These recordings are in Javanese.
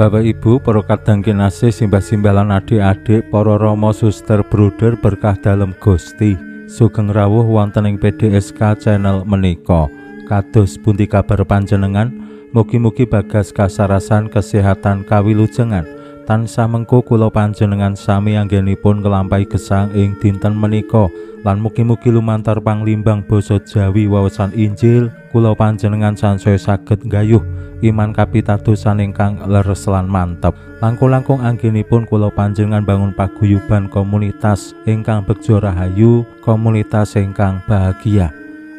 Bapak Ibu, para kadang kinasih, simbah-simbah lan adik-adik, para rama, suster, bruder berkah dalem Gusti. Sugeng rawuh wonten ing PDSK channel menika. Kados pundi kabar panjenengan? Mugi-mugi bagas kasarasan kesehatan kawilujengan. Tansah mengko kula panjenengan sami anggenipun nglampahi gesang ing dinten menika lan mugi-mugi lumantar panglimbang basa Jawi wawasan Injil kula panjenengan sansaya saged nggayuh iman kapitadosan ingkang leres lan mantep. Langkung-langkung anggenipun kula panjenengan bangun paguyuban komunitas ingkang begja rahayu, komunitas ingkang bahagia.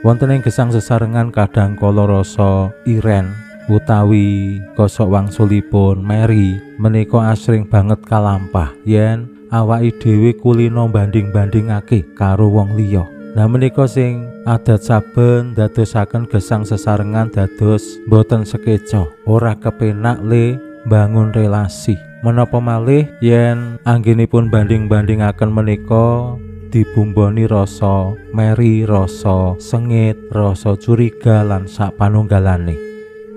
Wonten ing gesang sesarengan kadang kala rasa iren utawi kosok wangsulipun meri menika asring banget kalampah yen awake dhewe kulino banding-bandingake karo wong liya. Nah menika sing adat saben dadosaken gesang sesarengan dados boten sekeca, ora kepenak le bangun relasi. Menapa malih yen anggenipun banding-bandingaken menika dibumboni rasa meri, rasa sengit, rasa curiga lan sak panunggalane.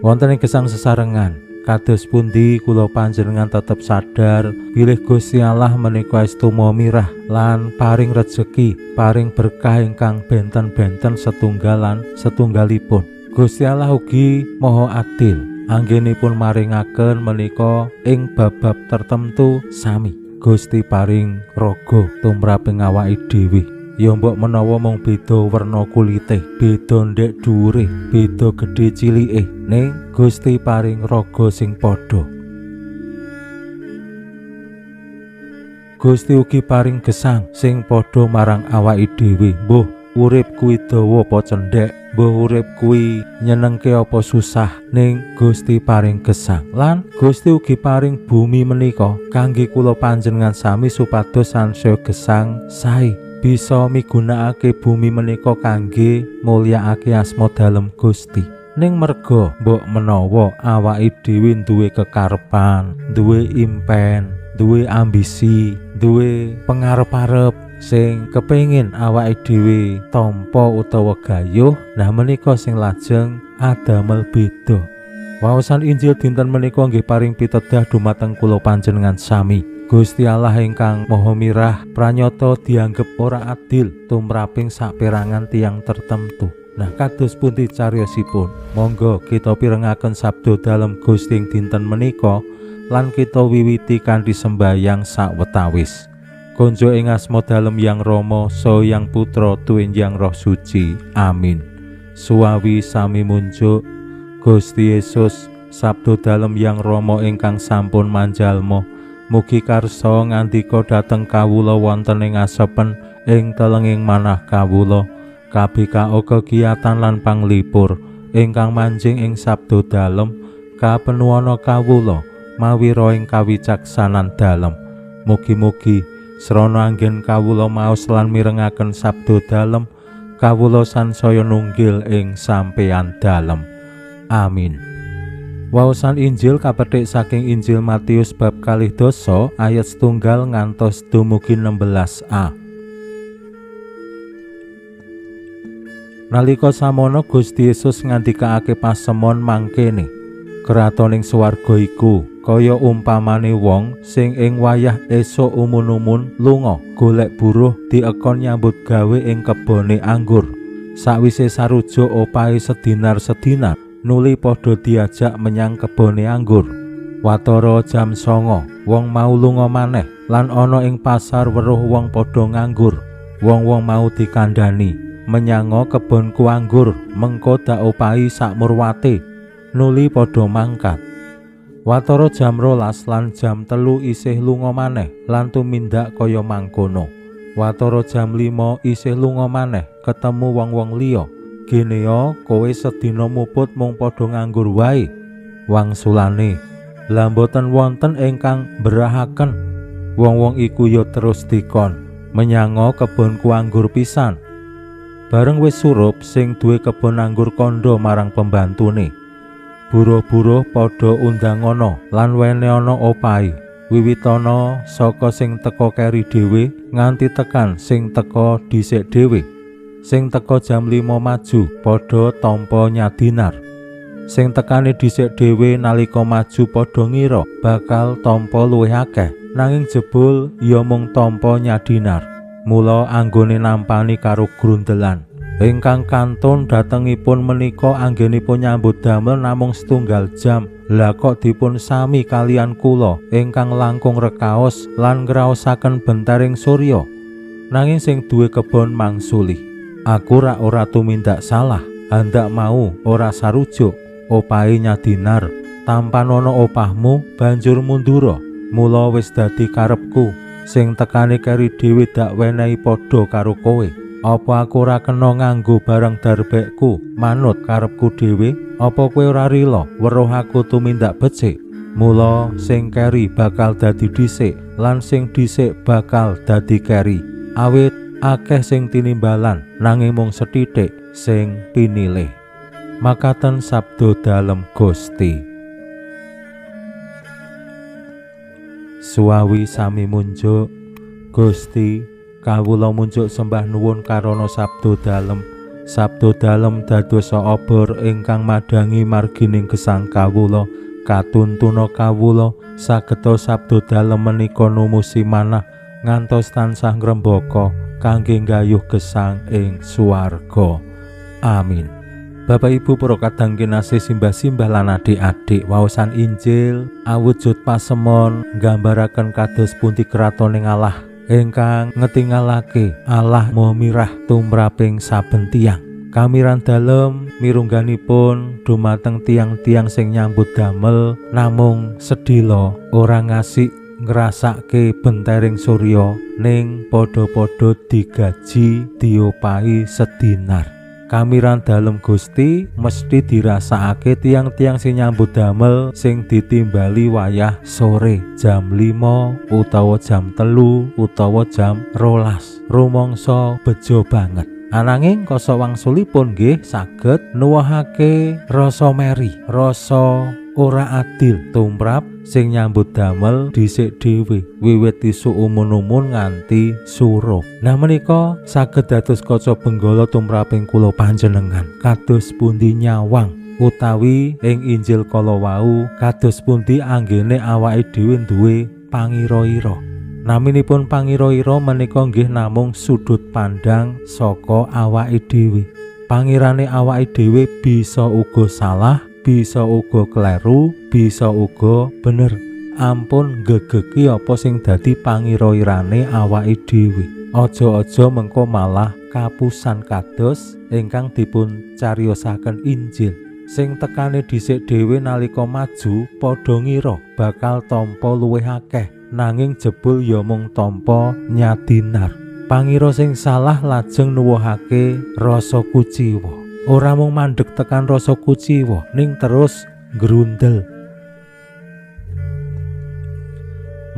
Wonten ing gesang sesarengan kados pundi kula panjenengan tetep sadar bilih Gusti Allah menika estu mirah lan paring rejeki, paring berkah ingkang benten-benten setunggalan setunggalipun. Gusti Allah ugi maha adil, anggenipun maringaken menika ing bab-bab tertentu sami. Gusti paring raga tumraping awake dhewe. Ya mbok menawa mung beda werna kulite, beda ndek dhuwure, beda gedhe cilike, ning Gusti paring raga sing padha. Gusti ugi paring gesang sing padha marang awake dhewe. Mbuh urip kuwi dawa apa cendhek, mbuh urip kuwi nyenengke apa susah, ning Gusti paring gesang. Lan Gusti ugi paring bumi menika kangge kula panjenengan sami supados sansaya gesang sae, bisa migunakake bumi menika kangge mulyakake asma dalem Gusti. Ning merga mbok menawa awake dhewe duwe kekarepan, duwe impen, duwe ambisi, duwe pengarep-arep sing kepengin awake dhewe tampa utawa gayuh, nah menika sing lajeng adamel beda. Waosan Injil dinten menika nggih paring pitedah dumateng kula panjenengan sami. Gusti Allah ingkang maha mirah pranyata dianggep ora adil tumraping saperangan tiyang tertentu. Nah kados pundi cariyosipun? Monggo kita pirengaken sabda dalem Gusti ing dinten menika lan kita wiwiti kanthi sembayang sawetawis. Konjo ing asma dalem Yang Rama, saha Yang Putra, tuwin Yang Roh Suci. Amin. Suwawi sami munjuk Gusti Yesus, sabda dalem Yang Rama ingkang sampun manjalma. Mugi karsa ngandika dhateng kawula wonten ing asepen ing telenging manah kawula, kabikao kegiatan lan panglipur ingkang manjing ing sabda dalem, kapenuwana kawula mawi roh ing kawicaksanan dalem. Mugi-mugi srana anggen kawula maos lan mirengaken sabda dalem, kawula sansaya nunggil ing sampeyan dalem. Amin. Waosan Injil kapethik saking Injil Matius bab 12 ayat 1 ngantos dumugi 16a. Nalika samono Gusti Yesus ngandikake pasemon mangkene, kratoning swarga iku kaya umpamane wong sing ing wayah esuk umun-umun lunga golek buruh diekon nyambut gawe ing kebone anggur. Sakwise sarujuk opahe sedinar-sedinar, nuli padha diajak menyang kebone anggur. Watara jam 09, wong mau lunga maneh lan ana ing pasar weruh wong padha nganggur. Wong-wong mau dikandhani, menyanga kebonku anggur, mengko dak opahi sakmurwate. Nuli padha mangkat. Watara jam 12 lan jam 3 isih lunga maneh lan tumindak kaya mangkono. Watara jam 5 isih lunga maneh ketemu wong-wong liya. Genea kowe sedina muput mung padha nganggur wae. Wangsulane, lha mboten wonten ingkang mberahaken. Wong-wong iku ya terus dikon menyanga kebonku anggur pisan. Bareng wis surup sing duwe kebon anggur kandha marang pembantune, buruh-buruh padha undangono lan wenehono opahe. Wiwitana saka sing teka keri dhewe nganti tekan sing teka dhisik dhewe. Sing teka jam 5 maju padha tampa nyadinar. Sing tekane dhisik dhewe nalika maju padha ngira bakal tampa luwih akeh, nanging jebul ya mung tampa nyadinar. Mula anggone nampani karo grundelan. Ingkang kantun datengipun menika anggenipun nyambut damel namung setunggal jam. Lah kok dipun sami kalian kula ingkang langkung rekaos lan ngraosaken bentering surya. Nanging sing duwe kebon mangsuli, aku rak ora tumindak salah, handak mau ora sarujuk, opahe nyadinar, tampanono opahmu banjur mundura. Mula wis dadi karepku, sing tekane keri dhewe dak wenehi padha karo kowe. Apa aku ora kena nganggo barang darbekku manut karepku dhewe? Apa kowe ora rila weruh aku tumindak becik? Mula sing keri bakal dadi dhisik lan sing dhisik bakal dadi keri. Awit akeh sing tinimbalan nanging mung sethithik sing pinilih. Makaten sabda dalem Gusti. Suwawi sami munjuk Gusti, kawula munjuk sembah nuwun karana sabda dalem. Sabda dalem dadosa obor ingkang madhangi margining gesang kawula. Katuntuna kawula sageta sabda dalem menika numusi manah ngantos tansah ngrembaka kangge nggayuh gesang ing swarga. Amin. Bapak Ibu para kadang kinasih, simbah-simbah lan adik-adik, waosan Injil awujud pasemon nggambaraken kados pundi kratoning Allah ingkang ngetingalake Allah Maha Mirah tumraping saben tiyang. Kamiran dalem mirungganipun dumateng tiyang-tiyang sing nyambut damel namung sedhela ora ngasih ngrasake bentering surya ning padha-padha digaji diopahi sedinar. Kamiran dalem Gusti mesti dirasakake tiang-tiang sing nyambut damel sing ditimbali wayah sore jam 5 utawa jam 3 utawa jam 12. Rumangsa bejo banget. Ananging kasa wangsulipun nggih saged nuwuhake rasa meri, rasa ora adil tumrap sing nyambut damel dhisik dhewe wiwit isuk umun-umun nganti surup. Nah menika saged dados kaca benggala tumraping kula panjenengan. Kados pundi nyawang utawi ing Injil kala wau kados pundi anggene awake dhewe duwe pangira-ira. Naminipun pangira-ira menika nggih namung sudut pandang saka awake dhewe. Pangirane awake dhewe bisa uga salah, bisa uga kleru, bisa uga bener. Ampun gegeki apa sing dadi pangira-irane awake dhewe. Aja-aja mengko malah kapusan kados ingkang dipun cariyosaken Injil. Sing tekane dhisik dhewe nalika maju padha ngira bakal tampa luwih akeh, nanging jebul ya mung tampa nyadinar. Pangira sing salah lajeng nuwuhake rasa kuciwa. Ora mung mandheg tekan rasa kuciwa, ning terus ngrundel.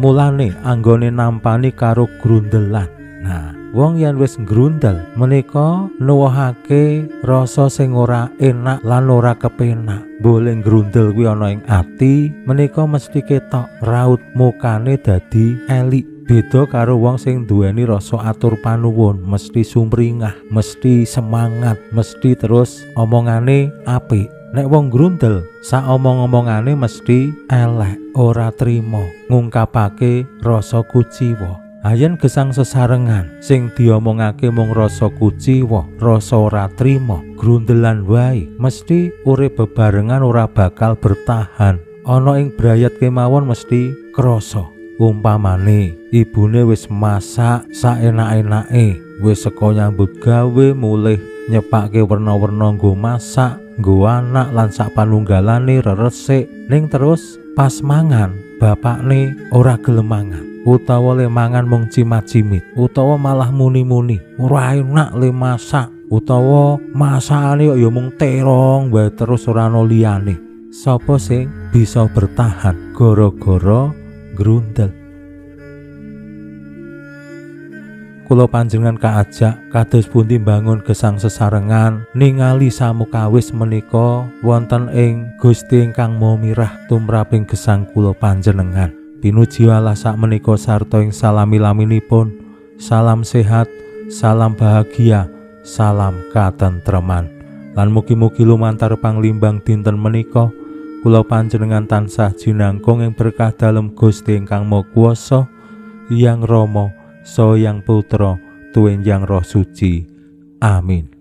Mulane anggone nampani karo grundelan. Nah, wong yen wis ngrundel menika nuwuhake rasa sing ora enak lan ora kepenak. Boleh ngrundel kuwi ana ing ati menika mesti ketok raut mukane dadi elik. Beda karo wong sing duweni rasa atur panuwun, mesti sumringah, mesti semangat, mesti terus omongane apik. Nek wong grundel, sak omong-omongane mesti elek, ora trima, ngungkapake rasa kuciwa. Ayen gesang sesarengan sing diomongake mung rasa kuciwa, rasa ora trima, grundelan wae, mesti urip bebarengan ora bakal bertahan. Ana ing brayat kemawon mesti krasa. Umpamane ibune wis masak saenak-enake, wis saka nyambut gawe mulih nyepake werna-werna nggo masak, nggo anak lan sak panunggalane reresik, ning terus pas mangan bapakne ora gelem mangan, utawa le mangan mung cimat-cimit, utawa malah muni-muni ora enak le masak, utawa masakane kok ya mung terong wae terus ora ana liyane. Sapa sing bisa bertahan gara-gara grundel? Kula panjenengan kaajak kados pundi mbangun gesang sesarengan ningali samukawis menika wonten ing Gusti ingkang Maha Mirah tumraping gesang kula panjenengan. Pinuji Allah sak menika sarta ing salami-laminipun. Salam sehat, salam bahagia, salam katentreman. Lan mugi-mugi lumantar panglimbang dinten menika kula panjenengan tansah jinangkung ing berkah dalem Gusti ingkang Maha Kuwasa, Hyang Rama, Saha Hyang Putra, Tuwin Hyang Roh Suci. Amin.